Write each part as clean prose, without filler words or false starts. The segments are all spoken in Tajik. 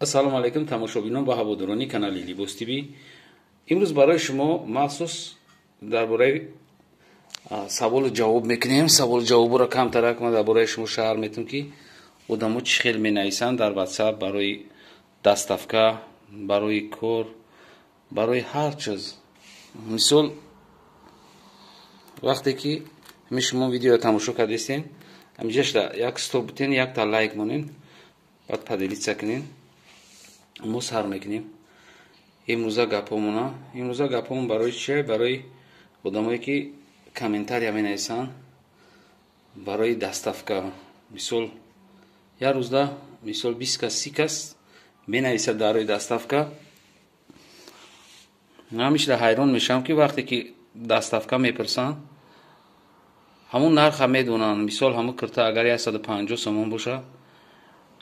Ассалому алайкум, тамошобинон ва ҳаводорони канали Либос ТВ. Имрӯз барои шумо махсус дар бораи саволу ҷавоб мекунем. Саволу ҷавобро камтарак ман дар бораи шумо шарҳ метам, ки одамо чӣ хел менависанд дар WhatsApp барои доставка, барои кор, барои ҳар чиз. Мисол, вақте ки ҳамин шумо видеоро тамошо кардистен, ҳаминҷашда як стоп бутен, якта лайк монен, баъд поделиться кунен. Мо сар мекунем имрӯза гапҳомона. Имрӯза гапҳомон барои чи? Барои одамое, ки комментария менависанд барои доставка. Мисол, як рӯзда, мисол, 20 кас, 30 кас менависад дар рои доставка. Ҳамишда ҳайрон мешавам, ки вақте ки доставка мепурсанд, ҳамун нарха медонанд. Мисол, ҳамун кирта агар 150 сомон боша,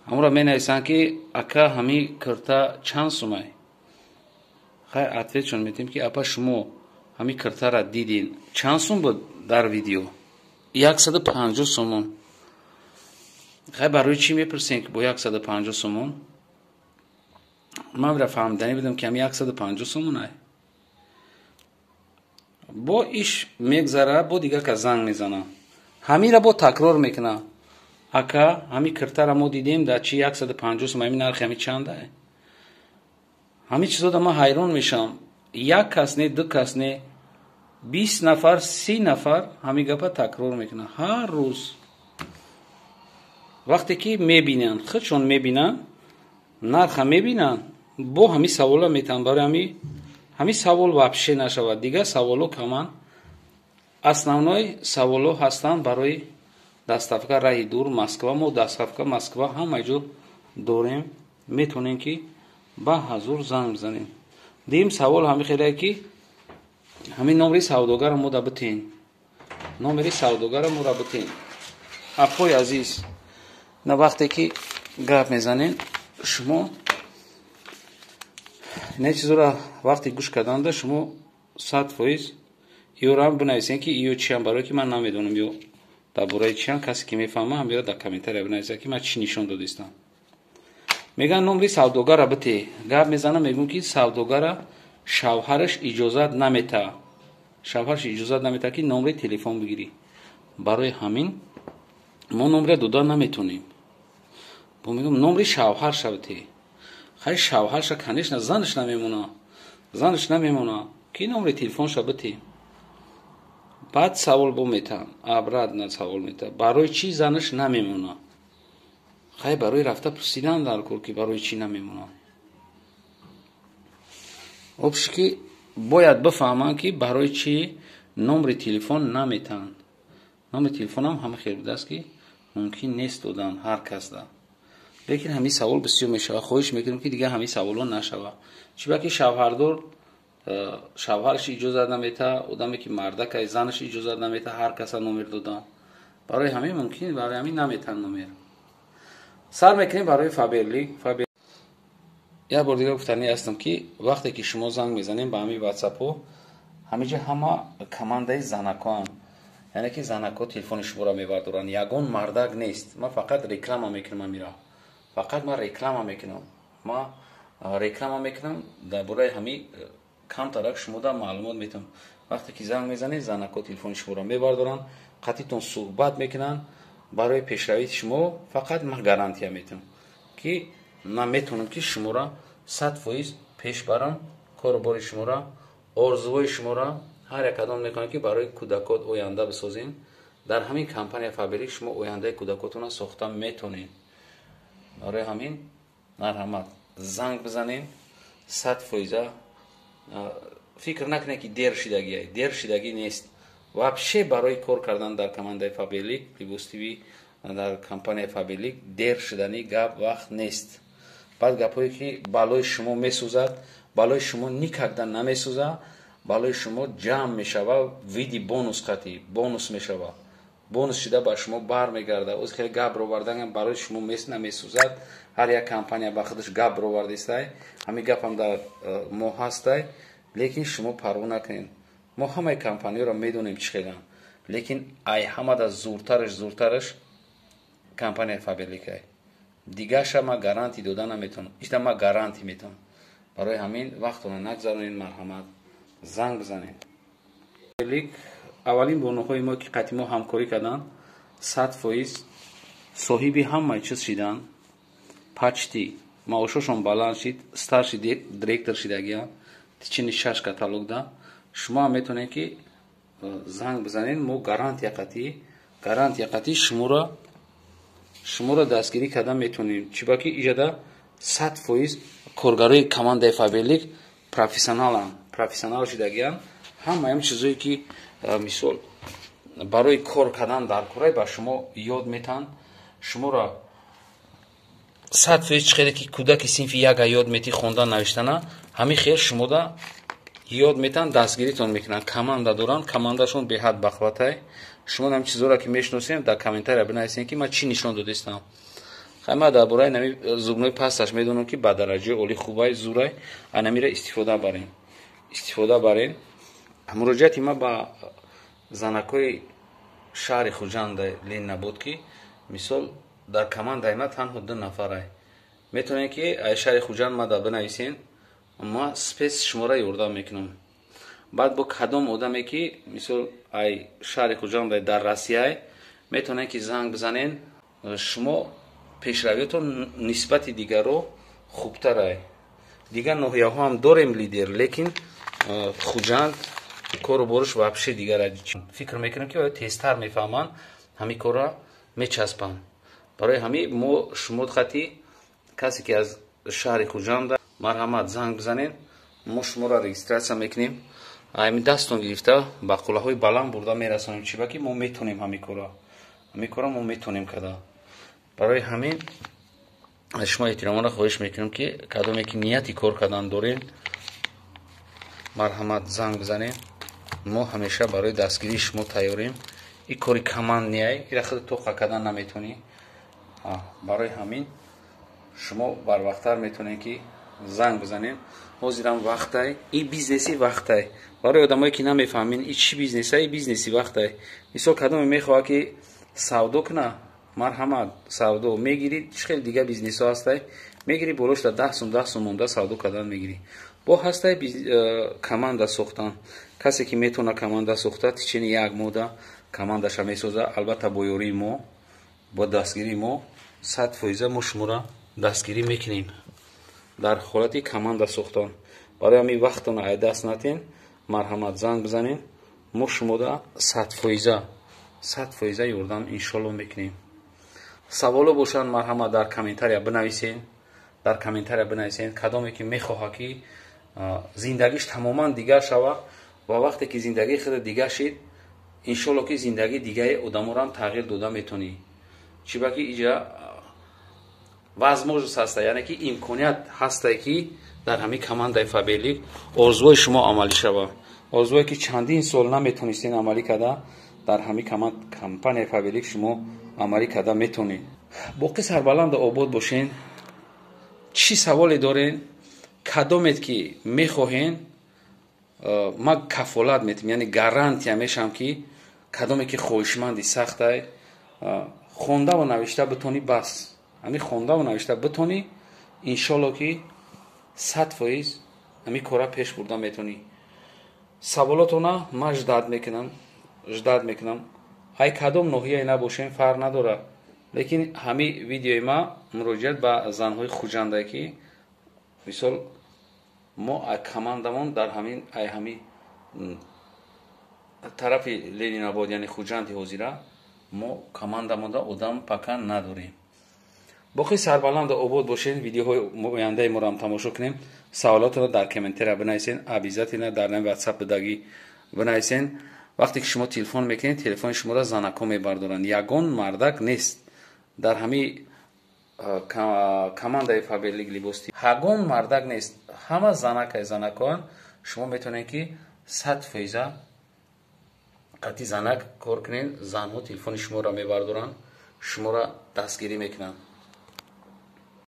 ҳамонро менависанд, ки ака, ҳами кирта чанд сумай? Хай, ответшон метем, ки апа, шумо ҳами киртара дидин, чанд сум буд дар видео? 150 сомон. Хай, барои чӣ мепурсем, ки бо 150 сомон? Ман бира фаҳмиданӣ будам, ки ҳами 150 сомонай. Бо иш мегзара, бо дигар кас занг мезана, ҳамира бо такрор мекуна: ака, ҳами киртара мо дидем дар чи 150 сум, ҳами нархи ҳами чанда? Ҳами чизода ман ҳайрон мешавам. Як кас не, ду кас не, 20 нафар, 30 нафар ҳами гапа такрор мекунанд ҳар рӯз. Вақте ки мебинанд, худшон мебинанд, нарха мебинанд, бо ҳами савола метаванд. Барои ҳами савол вообще нашавад. Дигар саволо каманд, основной саволо ҳастанд барои доставка раҳи дур, Москва. Мо доставка Москва ҳама ҷо дорем, метавонем, ки ба ҳазур занг бизанем. Дуюм савол ҳами хелае, ки ҳамин номери савдогара мода битен, номери савдогара мора битен. Апои азиз, на вақте ки гап мезанем, шумо не чизора вақте гӯш карданда, шумо 100% ёрам бинависем, ки ё чиам, барое ки ман намедонам ё дар бораи чиам. Касе ки мефаҳма, ҳам дар комментария бинависа, ки ман чӣ нишон додистам. Мегӯянд, номери савдогара бите. Гап мезанам, мегӯм, ки савдогара шавҳараш иҷозат наметаҳад, шавҳараш иҷозат наметаҳад, ки номери телефон бигирӣ. Барои ҳамин мо номера дода наметонем. Бо мегӯм, номери шавҳарша бите. Хай, шавҳарша, конечно, занаш намемона, занаш намемона, ки номери телефонша бите. Баъд савол бо метаҳам, обратно савол метаҳам: барои чӣ занаш намемона? Хай, барои рафта пурсидан дар кор, ки барои чӣ намемона. Общий ки бояд бифаҳманд, ки барои чӣ номери телефон наметаҳанд. Номери телефонам ҳама хел будааст, ки мумкин нест додан ҳар касда. Лекин ҳамин савол бисёр мешавад. Хоҳиш мекунем, ки дигар ҳамин саволҳо нашавад. Чӣ ки шавҳардор, шавҳараш иҷозат наметаҳад, одаме ки мардакай, занаш иҷозат наметаҳад ҳар каса номер додан. Барои ҳамин мумкин, барои ҳамин наметаҳанд номер. Сар мекунем барои Фаберлик. Як бор дигар гуфтанӣ ҳастам, ки вақте ки шумо занг мезанем ба ҳамин ватсапҳо, ҳаминҷа ҳама командаи занакоам, яъне ки занакҳо телефони шуморо мебардоранд, ягон мардак нест. Ман фақат реклама мекунам, амира, фақат ман реклама мекунам. Ман реклама мекунам дар бораи ҳамин, камтарак шумода маълумот метавам. Вақте ки занг мезанед, занакҳо телефони шуморо мебардоранд, қатитон суҳбат мекунанд барои пешравии шумо. Фақат ман гарантия метавам, ки ман метавонам, ки шуморо 100% пеш барам, кору бори шуморо, орзуҳои шуморо. Ҳар як кадом мекунам, ки барои кӯдакот оянда бисозем. Дар ҳамин компания Фаберлик шумо ояндаи кӯдакотонро сохта метонед. Барои ҳамин марҳамат, занг бизанед 100%. Фикр накунед, ки дер шидагия. Дер шидагӣ нест вообще. Барои кор кардан дар командаи Фаберлик, Либос ТВ, дар компанияи Фаберлик дер шудани гап вақт нест. Баъд гапҳое, ки балои шумо месӯзад, балои шумо никогда намесӯзад. Балои шумо ҷамъ мешава, види бонус қатӣ бонус мешава, бонус шида ба шумо бармегардад. Оз хеле гап бировардан, барои шумо намесӯзад. Ҳар як компания ба худаш гап бировардистай, ҳамин гапам дар мо ҳастай. Лекин шумо парво накунед, мо ҳамаи компанияро медонем, чӣ хеланд. Лекин ай ҳамада зуртараш, зуртараш компанияи Фаберликай. Дигаша ма гарантия дода наметавонам. Ишта ма гарантия метавонам. Барои ҳамин вақтона нагзаронед, марҳамат, занг бизанед. Аввалин бонуҳои мо, ки қати мо ҳамкорӣ карданд, 100% соҳиби ҳамаи чиз шиданд. Почти маошошон баланд шид, старший директор шидагиянд. Течение шаш каталогда шумо ҳам метавонед, ки занг бизанед, мо гарантия қатӣ шуморо дастгирӣ кардан метавонем. Чиба ки иҷада 100% коргарои командаи Фаберлик профессионаланд, профессионал шидагиянд. Ҳамаам чизое, ки мисол барои кор кардан дар корай, ба шумо ёд метаҳанд. Шуморо 100% чӣ хеле ки кӯдаки синфи яка ёд метӣ хондан, навиштана, ҳамин хел шумода ёд метаҳанд, дастгиритон мекунанд. Команда доранд, командашон беҳад бақватай. Шумо ҳам чизоро ки мешиносем, дар комментария бинависем, ки ман чӣ нишон додистам. Хай, ман дар бораи нами зубной пасташ медонам, ки ба дараҷаи олӣ хубай, зурай, анамира истифода барем, истифода барем. Муроҷиати ман ба занакҳои шаҳри Хуҷанда, Ленинобод, ки мисол дар командаи ман танҳо ду нафарай. Метавонед, ки ай шаҳри Хуҷанд мада бинависен, ма спец шуморо ёрдам мекунам. Баъд бо кадом одаме, ки мисол ай шаҳри Хуҷанд дар Россияй, метавонед, ки занг бизанен. Шумо пешравиётон нисбати дигарро хубтарай. Дигар ноҳияҳо ҳам дорем лидер, лекин Хуҷанд кору бораш вообще дигар. Фикр мекунем, ки оё тезтар мефаҳманд, ҳамин корро мечаспанд. Барои ҳамин мо шумо хати касе, ки аз шаҳри Хуҷанда, марҳамат, занг бизанед, мо шуморо регистрация мекунем, ҳамин дастон гирифта ба қуллаҳои баланд бурда мерасонем. Чиба ки мо метонем ҳамин корро, ҳамин корро мо метонем карда. Барои ҳамин аз шумо эҳтиромона хоҳиш мекунем, ки кадоме ки нияти кор кардан дорем, марҳамат, занг бизанед. Мо ҳамеша барои дастгирии шумо тайёрем. Ин кори командный ай, ира худ тоқа кардан наметонӣ. Барои ҳамин шумо барвақттар метавонед, ки занг бизанед. Ҳозирам вақтай, ин бизнеси вақтай. Барои одамое, ки намефаҳмед ин чӣ бизнеса, ин бизнеси вақтай. Мисол, кадоме мехоҳад, ки савдо куна, марҳамат, савдо мегирӣ. Чӣ хел дигар бизнесҳо ҳастай, мегирӣ, болошда 10 сум, 10 сум монда савдо кардан мегирӣ. Бо ҳастай команда сохтан. Касе ки метавона команда сохта, течение як моҳда командаша месоза, албатта бо ёрии мо, бо дастгирии мо. 100% мо шуморо дастгирӣ мекунем дар ҳолати команда сохтан. Барои ҳамин вақтона ай даст натен, марҳамат, занг бизанед. Мо шумода 100%, 100% ёрдам иншолло мекунем. Саволо бошанд, марҳамат, дар комментария бинависен, дар комментария бинависен. Кадоме ки мехоҳад, ки зиндагиш тамоман дигар шава, ва вақте ки зиндагии худ дигар шид, иншолло ки зиндагии дигари одаморо ҳам тағйир дода метавонӣ. Чиба ки иҷа возможность ҳаста, яъне ки имконият ҳастае, ки дар ҳамин командаи Фаберлик орзуҳои шумо амалӣ шавад. Орзуое, ки чандин сол наметонистен амалӣ карда, дар ҳамин компанияи Фаберлик шумо амалӣ карда метавонед. Боқӣ сарбаланду обод бошен. Чӣ саволе дорен, кадомед ки мехоҳен, ман кафолат метим, яъне гарантия мешавам, ки кадоме ки хоҳишманди сахтай, хондаву навишта битонӣ, бас, ҳамин хондаву навишта битонӣ, иншолло ки 100% ҳамин кора пеш бурда метавонӣ. Саволотона ман ждать мекунам, ждать мекунам. Ай кадом ноҳияе набошем, фарқ надорад, лекин ҳамин видеои ма муроҷиат ба занҳои Хуҷандае, ки мисол мо командамон дар ҳамин ай ҳамин тарафи Ленинобод, яъне Хуҷанди ҳозира, мо командамонда одам пока надорем. Боқӣ сарбаланду обод бошед. Видеоҳои ояндаи моро ҳам тамошо кунем. Саволотро дар комментария бинависен, обязательно дар нами ватсап будагӣ бинависен. Вақте ки шумо телефон мекунед, телефони шуморо занакҳо мебардоранд, ягон мардак нест дар ҳамин командаи Фаберлик Либости, ягон мардак нест, ҳама занакай, занакоанд. Шумо метавонед, ки 100% қати занак кор кунед. Занҳо телефони шуморо мебардоранд, шуморо дастгирӣ мекунанд.